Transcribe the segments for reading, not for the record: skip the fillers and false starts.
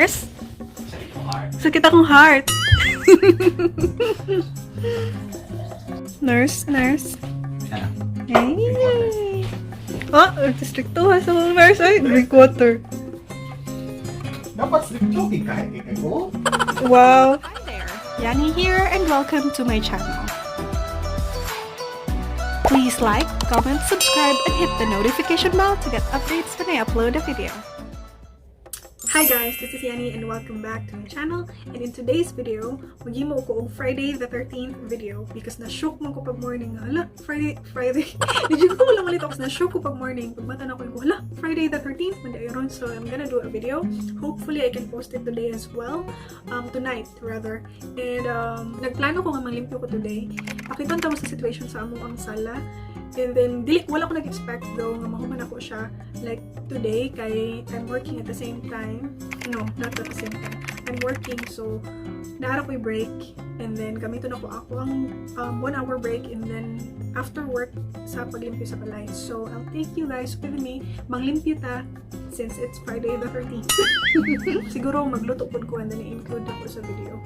Nurse? Sakit akong heart. Nurse, nurse. Hey. Oh, districto ha sa mga nurse. Ay, drink water. Dapat sleep joking kahit kay ko. Wow. Hi there. Yani here and welcome to my channel. Please like, comment, subscribe, and hit the notification bell to get updates when I upload a video. Hi guys, this is Yani and welcome back to my channel. And in today's video, maghimo ko og Friday the 13th video because na-shock man ko pag morning nga, hala, Friday, Friday. Did ko lang malito kasi na-shock ko pag morning. Pagmata na ko, hala, Friday the 13th man diay ron. So I'm gonna do a video. Hopefully I can post it today as well. Tonight rather. And nagplano ko nga manglimpyo ko today. Pakiton ta mo sa situation sa amo ang sala. And then, dili, wala ko nag-expect though nga mahuman ako siya like today kay I'm working at the same time. No, not at the same time. I'm working, so naara ko'y break and then gamiton ako ako ang 1 hour break and then after work sa paglimpyo sa balay. So, I'll take you guys with me. Manglimpyo ta since it's Friday the 13th. Siguro magluto pod ko and then i-include ako sa video.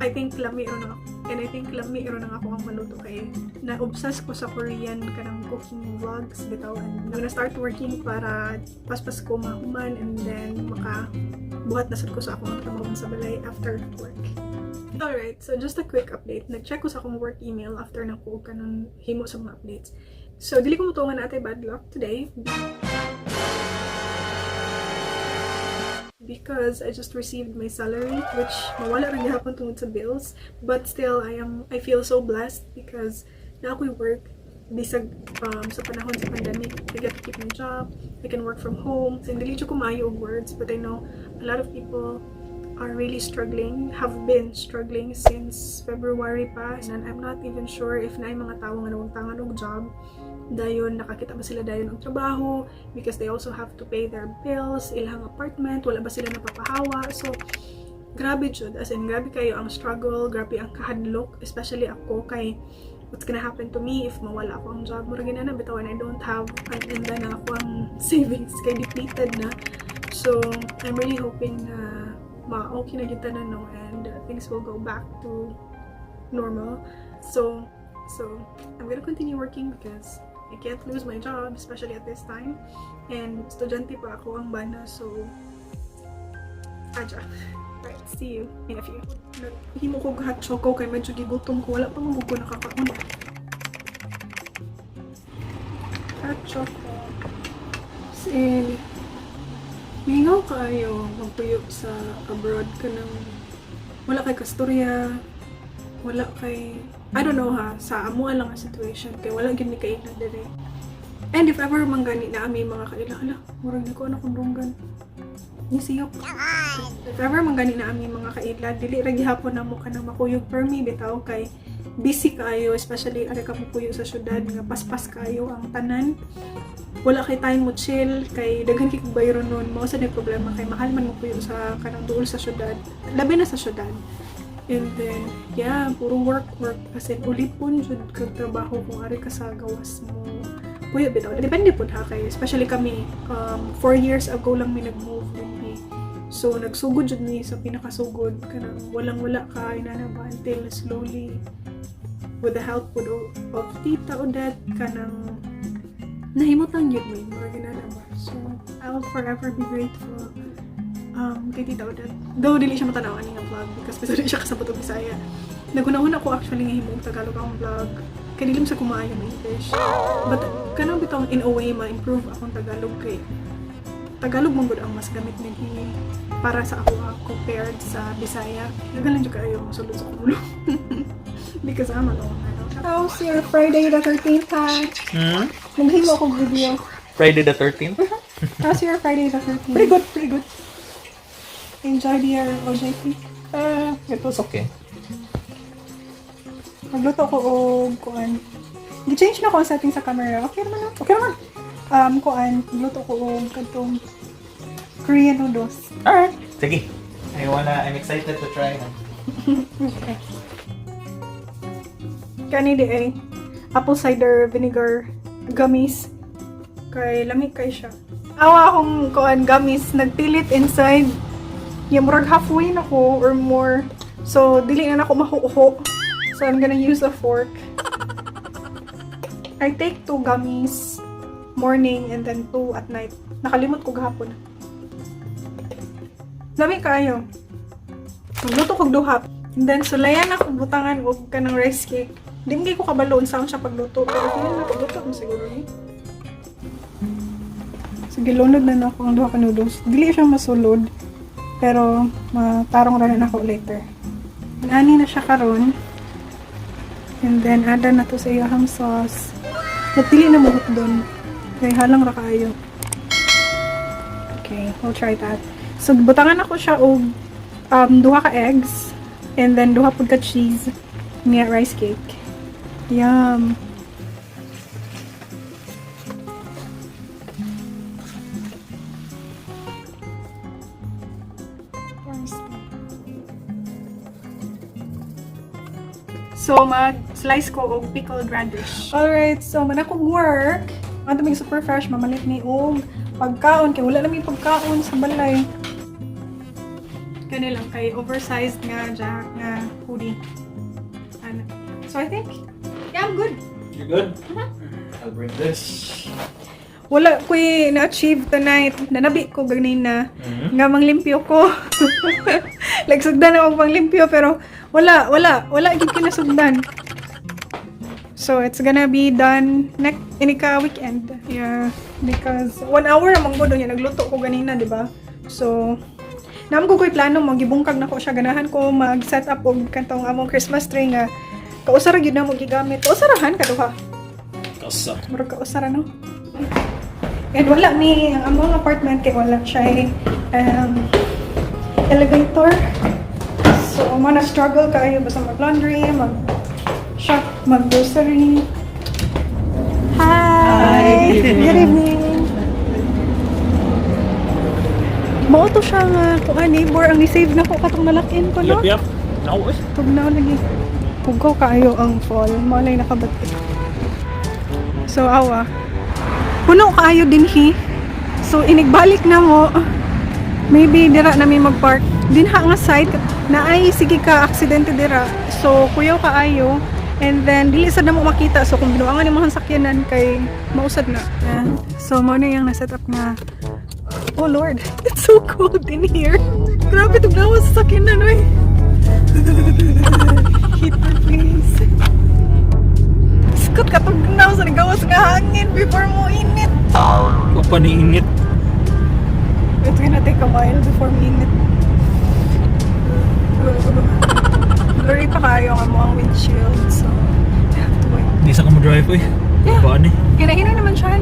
I think lami ro na and I think lami ro na ako ang maluto kay na-obsess ko sa Korean kanang cooking vlogs bitaw, and I'm gonna start working para paspas ko mahuman and then maka buhat na sad ko sa akong trabaho sa balay after work. Alright, so just a quick update. Nag-check ko sa akong work email after na ko kanang himo sa mga updates. So, dili ko mutuo nga naa tay bad luck today because I just received my salary, which mawala rin gihapon tungod sa bills. But still, I feel so blessed because naa ako'y work bisag sa panahon sa pandemic. I get to keep my job, I can work from home. So, dili jud ko maayo og words, but I know a lot of people are really struggling, have been struggling since February pa. And I'm not even sure if naay mga tao nga nawangtangan og job. Dayon, nakakita ba sila dayon og trabaho because they also have to pay their bills, ilang apartment, wala ba sila napapahawa. So, grabe jud. As in, grabe kayo ang struggle, grabe ang kahadlok, especially ako kay what's gonna happen to me if mawala ako ang job. Murag na bitaw, and I don't have, and then ako ang savings kay depleted na. So, I'm really hoping na ma-okay na kita na, no, and things will go back to normal. So I'm gonna continue working because I can't lose my job, especially at this time. And estudyante pa ako ang bana, so aja. Right, see you in a few. Himo ko hot choco kay medyo gigutom ko. Wala pa man ko nakakaon. Hot choco. Sin, mingaw kaayo magpuyo sa abroad ka ng wala kay kastorya, wala kay, I don't know ha, sa amo lang ang situation kay wala gyud ni kaila dire. And if ever man gani na ami mga kaila, hala, murag na ko ano kung runggan. Ni siyok. If ever man gani na ami mga kaila, dili ra gihapon namo kanang makuyog permi bitaw kay busy kaayo, especially ari ka mupuyo sa syudad nga paspas kaayo ang tanan. Wala kay time mo chill kay daghan kay kag bayron nun. Mao sa problema kay mahal man mo puyo sa kanang duol sa syudad, labi na sa syudad. And then, yeah, puro work work, as in ulipon jud kag trabaho kung ari ka sa gawas mo puyo bitaw. Depende pud ha, kay especially kami, 4 years ago lang mi nag-move din mi, so nagsugod jud mi sa pinakasugod, kanang walang wala ka inana ba, until slowly, with the help pud of Tita Odette, kanang nahimutang yun mi, murag inana ba. So I'll forever be grateful kay Tita Odette. Though dili siya matanaw ani nga vlog because bisan dili siya kasabot og Bisaya. Naghuna-huna ko actually nga himong Tagalog akong vlog kay dili man sa kumaayo ng English. But kanang bitong in a way ma-improve akong Tagalog kay Tagalog man gud ang mas gamit dinhi para sa ako compared sa Bisaya. Nagalan jud kaayo mosulod sa kulo. Because I'm alone. How's your Friday the 13th, ha? Hmm? Naghimo ako video. Friday the 13th? How's your Friday the 13th? Pretty good, pretty good. Enjoyed your OJT? It was okay. Magluto ko og kuan. Gi-change na ko ang setting sa camera. Okay naman, no? Okay naman. Kuan, magluto ko og kadtong Korean noodles. Alright. Sige. I'm excited to try them. Okay. Kani di ay apple cider vinegar gummies. Kay lami kay siya. Awa akong kuan gummies nagpilit inside. Yeah, murag halfway na ko or more. So, dili na nako mahuho. So, I'm gonna use a fork. I take two gummies morning and then two at night. Nakalimot ko gahapon. Lami kaayo. Magluto kog duha. And then, sulayan ako butangan og kanang rice cake. Di man ko kabalo unsaon siya pagluto. Pero feeling na pagluto mo siguro ni. Sige, lunod na nako ang duha ka noodles. Dili siya masulod. Pero, matarong ra na nako later. Ani na siya karon. And then, ada na to sa iyahang sauce. Nagdili na mo doon. Kay halang ra kaayo. Okay, we'll try that. So, butangan ako siya og duha ka eggs and then duha pud ka cheese niya rice cake. Yum. So, mag-slice ko og pickled radish. Alright, so man akong work. Ang daming super fresh, mamalit ni og pagkaon. Kay wala na may pagkaon sa balay. Kani lang kay oversized nga jack nga hoodie. Ano. So, I think, yeah, I'm good. You're good? I'll bring this. Wala ko'y na-achieve tonight. Nanabi ko ganina nga manglimpyo ko. Like sugdan ako panglimpyo pero wala, wala, wala gyud ko nasugdan. So it's gonna be done next inika weekend. Yeah, because 1 hour amang gud niya nagluto ko ganina, di ba? So naam ko ko'y plano mo gibungkag nako siya, ganahan ko mag-set up og kantong among Christmas tree nga kausara gyud na mo gigamit. Kausarahan kaduha. Kasa. Murag kausara, no? And wala ni ang among apartment kay wala siya elevator. So, mo na struggle kaayo basta mag-laundry, mag-shop, mag-grocery. Hi! Hi, good evening. Good evening! Mao to siya nga kuan neighbor ang ni-save na ko katong nalak-in ko, no? Yep. Now, eh. Tugnaw lagi. Pugaw kaayo ang fall. Mao lay nakabati. So awa. Puno kaayo dinhi. So inigbalik na mo. Maybe dira na mi magpark. Dinha nga site na ay sige ka aksidente dira. So kuyaw kaayo. And then dili sad na mo makita. So kung binuangan nimo ang sakyanan kay mausad na. Yeah. So mao na yung na-set up nga. Oh Lord, it's so cold in here. Grabe tugnaw sa sakyanan oy. Heater, please. Skot katugnaw sa nagawas nga hangin before mo init. Paniinit. It's gonna take a while before minute. Blurry pa kayo ang among windshield, so I have to wait. Di sa ka mo drive, eh. Yeah. Baan eh. Kinahinay naman siya.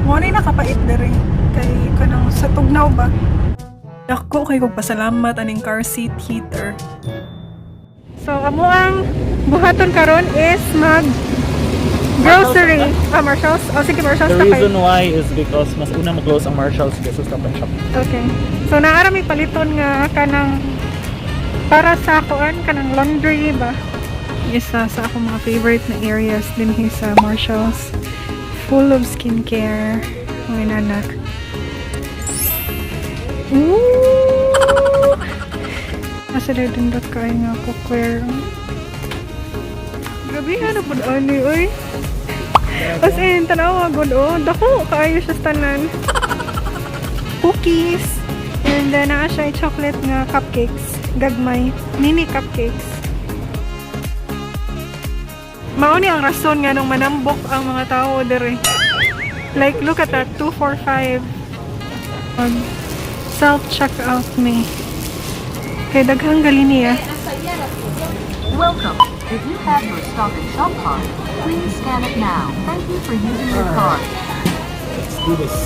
Mo na nakapait dere kay kanang sa tugnaw ba. Dako kay kog pasalamat aning car seat heater. So amo ang buhaton karon is mag grocery. Ah, Marshalls? Oh, sige, Marshalls The ta kay. reason why is because mas una mag-close ang Marshalls kaysa Stop and Shop. Okay. So naara may paliton nga kanang para sa kuan kanang laundry ba. Isa sa akong mga favorite na areas din hi sa Marshalls. Full of skincare. Mga nanak. Ooh! Nasa dindot kayo nga cookware. Grabe ano po ani oy. As in, tanawa good oh. Dako kaayo siya sa tanan cookies. And then, naa siya chocolate nga cupcakes. Gagmay. Mini cupcakes. Mao ni ang rason nga nung manambok ang mga tao dere. Like, look at that. 2, 4, 5. Self-checkout me. Kay daghang gali niya. Welcome. If you have your Stop and Shop card, please scan it now. Thank you for using your card. Let's do this.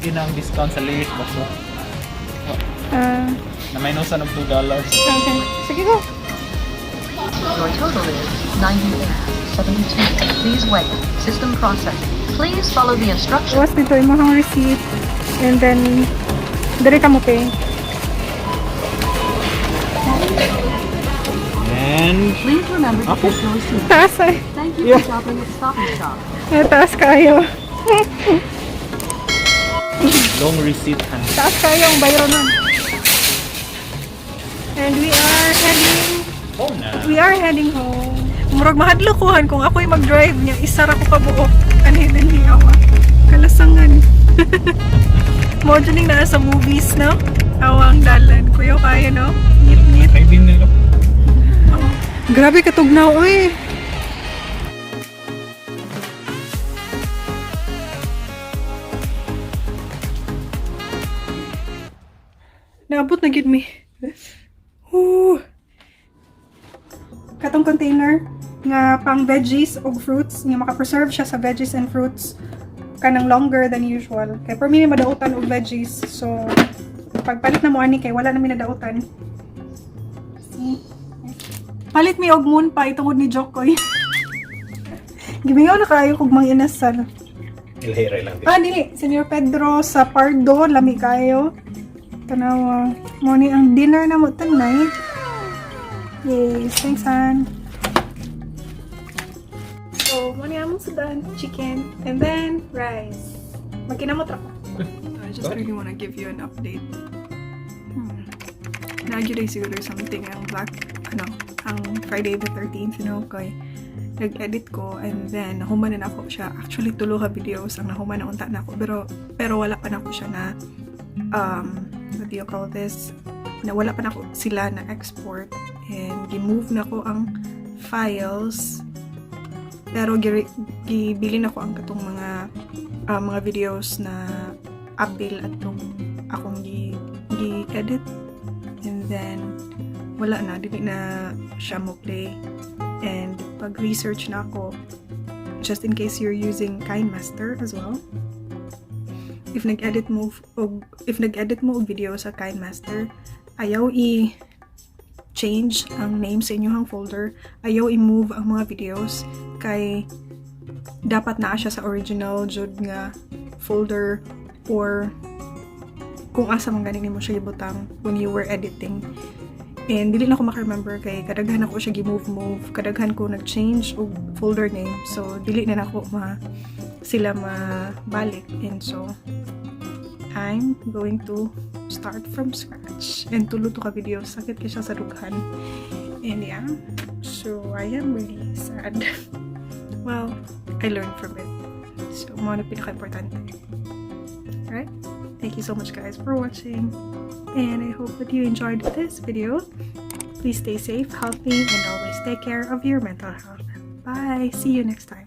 Yun ang discount sa Lay's ba? So, Ah, na minusan og $2. Okay. Sige go. Your total is 98.72. Please wait. System processing. Please follow the instructions. Was dito imong receipt. And then, dere ka mo pay. And Please remember to Apo. check your receipt. Taas ay. Thank Thank you for shopping at Stop and Shop. Eh, taas kayo. Long receipt, han. Taas kayo ang bayro nun. And we are heading Oh na. We are heading home. Murag mahadlok ko han kung ako'y mag-drive niya, isa ra ko kabuok. Anhi din niya ako. Kalasangan. Mo ning naa sa movies, no? Awang dalan. Kuya kayo, no? Ngit-ngit. Ay, din nila. Grabe katugnaw, oy. Naabot na gid mi. Whew. Katong container nga pang veggies ug fruits nga maka-preserve siya sa veggies and fruits kanang longer than usual. Kay permi may madautan og veggies. So pagpalit na mo ani kay wala na mi nadautan. See? Palit mi og moon pie tungod ni Jokoy. Gimingaw na kayo kog mang inasal. Ilhira lang. Ah, dili. Senyor Pedro sa Pardo, lami kayo. Tanawa. Mo ni ang dinner na mo tonight. Yes, thanks, Han. So, mo ni among sudan, chicken, and then rice. Magkinamot ra ko. I just really wanna give you an update. Nagyuday siguro something ang black, ano, ang Friday the 13th, kay nag-edit ko and then nahuman na nako siya. Actually, tulo ka videos ang nahuman na unta na ako pero wala pa nako siya na what do you call this? Na wala pa nako sila na export and gi-move na ko ang files pero gibili na ko ang katong mga videos na apil atong akong gi-edit and then wala na, dili na siya mo play. And pag research na ako, just in case you're using KineMaster as well, if nag-edit mo og video sa KineMaster, ayaw i change ang name sa inyong folder, ayaw i-move ang mga videos kay dapat naa siya sa original jud nga folder or kung asa man gani nimo siya ibutang when you were editing. And dili na ko maka-remember kay kadaghan ako siya gi-move-move, kadaghan ko nag-change og folder name. So dili na nako ma sila mabalik. And so I'm going to start from scratch. And tulo to ka video, sakit kay siya sa dughan. And yeah, so I am really sad. Well, I learned from it. So, mao na pinaka-importante. Alright? Thank you so much, guys, for watching. And I hope that you enjoyed this video. Please stay safe, healthy, and always take care of your mental health. Bye! See you next time.